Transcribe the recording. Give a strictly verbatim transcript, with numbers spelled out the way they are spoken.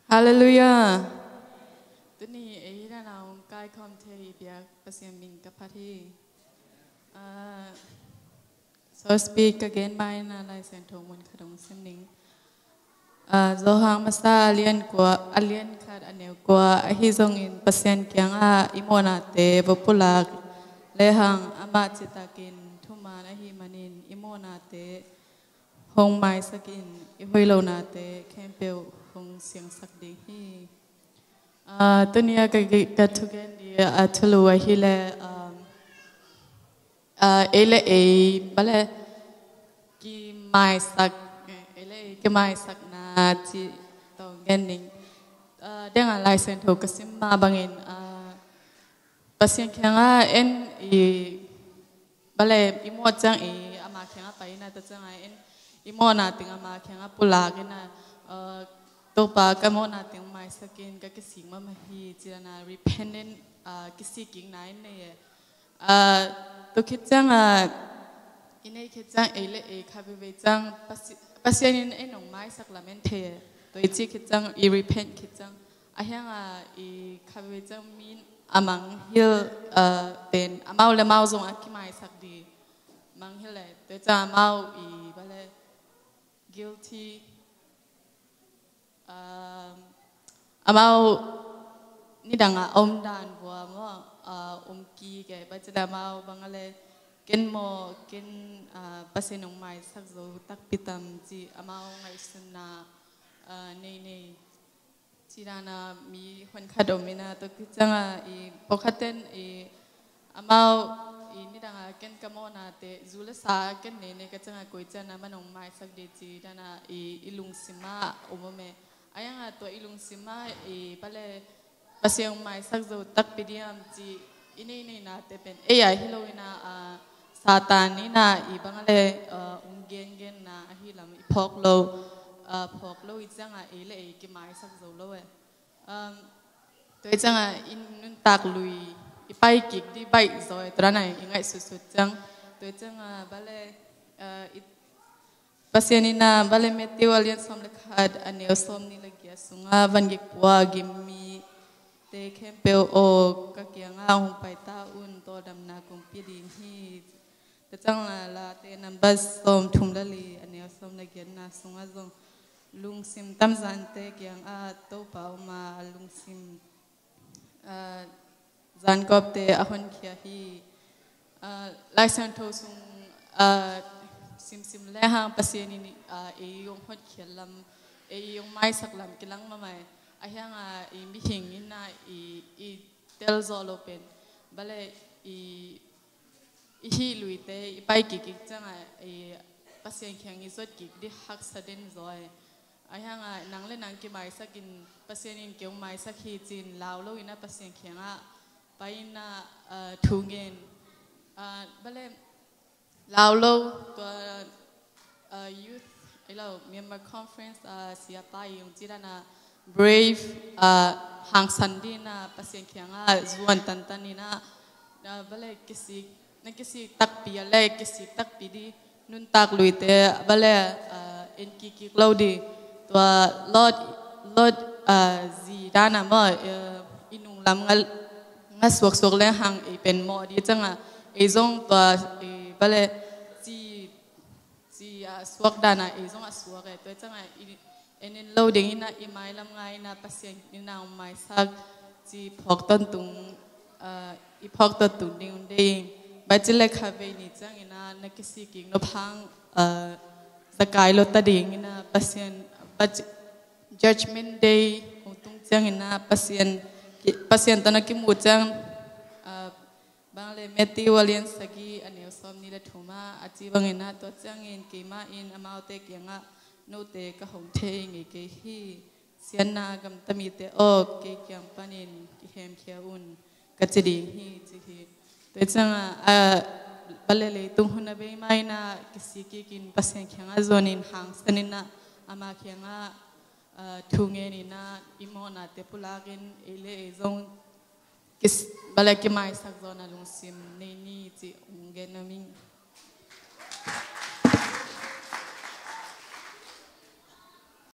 Halleluiah. Tuni ei hi dan a hong kaikhawm thei i biak Pasian min ka phat hi. Ah, so speak ka gen ma in a Lai Siangtho mun khat hong sim ning. Ah, Johan masa a lian kua, a lian khat a neu kua, ahi zongin Pasian kiangah i mawhnate va pulak lehang amah citakin thuman ahi manin i mawhnate hong maisak in i hoih lonate khempeuh hong siangsak ding hi. Ah, tuni a ka, ka thugen ding a thulu ahih leh, um, ah, ei le ei, bale, kimaisak, eh, ei le ei kimaisakna cih tawh gen ning. Ah, deng a Lai Siangtho ka sim mah bangin, ah, Pasian kiangah en i, bale, i mawh ciang i ama kiangah pai in a, tua ciangah en i mawhna teng ama kiangah pulak in a, ah, Topa, ka mawhna teng maisak in, ka kisik mahmah hi, ci dan a repentant, ah, kisik kikna in nei e. Ah, tua khit ciangah i neih khit ciang ei le ei kha veivei ciang Pasi-, Pasian in ei nong maisak lam en thei e. Tua i cih khit ciang, i repent khit ciang, a hiang a i kha veivei ciang mi in a mangngilh, ah, pen amau le amau zong a kimaisak ding mangngilh e. Tua ciang amau i, bale, guilty, um, amau nidang a om dan vua maw, ah, om kik e, bang ci leh amau bang a le ken maw, ken, ah, Pasian hong maisak zo takpi tam ci amau ngaihsunna, ah, nei nei. Ci dan a mi honkhat om in a, tua khit ciang a i pawlkhat ten i amau i nidang a ken ka mawhnate, zu le sa ken nei nei ka ciang a koi ciang a man hong maisak ding ci dan a i, i lungsim ah om om e. A hiang a tua i lungsim ah i, bale, Pasian hong maisak zo takpi diam ci i nei neinate pen ei a hi lo in a, ah, Satan in a i bang a le, ah, hong gengenna ahi lam i phawk lo, ah, phawk lo i ciang a ei le ei kimaisak zo lo e. Um, tua i ciang a i nuntak lui i pai kik ding baih zaw e, tua dan a i ngaihsutsut ciang. Tua i ciang a, bale, ah, i Pasian in a, bale, Matthew a lian sawm le khat a neu sawmnih le giat sungah, vangik pua gim mite khempeuh aw, ka kiangah hong pai ta un, tawldamna kong pia ding hi. Tua ciang a Late number sawmthum le li a neu sawm le giatna sungah zong lungsim tamzante kiangah Topa om a, lungsim, ah, zankawpte a honkhia hi. Ah, Lai Siangtho sung, ah, simsim lehang Pasian in, ah, ei hong honkhia lam, ei hong maisak lam kilang mahmah e. A hiang a i mihing in a i, i tel zawh lo pen, bale, i i hih luite i pai kik kik ciang a i Pasian kiang i zuat kik ding haksa den zaw e. A hiang a nang le nang kimaisak in, Pasian in kei hong maisak hi ci in lau lo in a Pasian kiangah pai in a, ah, thu ngen. Ah, bale, lau lo, tua, ah, youth, ei lo, member conference, ah, siapa i hong ci dan a brave, ah, hangsan ding in a Pasian kiangah zuan tantan in a, ah, bale, kisik, na kisik takpi a le, kisik takpi ding nuntak luite, bale, ah, en kik kik lo ding. Tua Lot, Lot, ah, zi dan a maw, ah, i nunglam nga, nga suaksuak lehang ei pen mawh ding ciang a, ei zong tua, ei, bale, ci, ci a suak dan a ei zong a suak e. Tua ciang a i en in lo ding in a, i mailam ngai in a Pasian in a hong maisak ci phawk tawntung, ah, i phawk tawntung ding un ding. Bang ci le kha vei ni ciang in a na kisik kik nop hang, ah, za kai lo ta ding in a Pasian, bang ci, Judgment Day hong tung ciang in a Pasian, Pasian tawh na kimu ciang, ah, bang le Matthew a lian sagih a neu sawmnih le thum ah a ci bang in a, tua ciangin keimah in amaute kiangah, note ka hong thei ngei kei hi, siatna gamta mite aw, kei kiang panin kihemkhia un, ka ci ding hi, ci hi. Tua ciang a, ah, bale, leitung hun a bei ma in a kisik kik in Pasian kiangah zuan in hangsan in a ama kiangah, ah, thu ngen in a i mawhnate pulak in ei le ei zong kis-, bale, kimaisak zawhna lungsim nei ni ci hong gen nuam ing.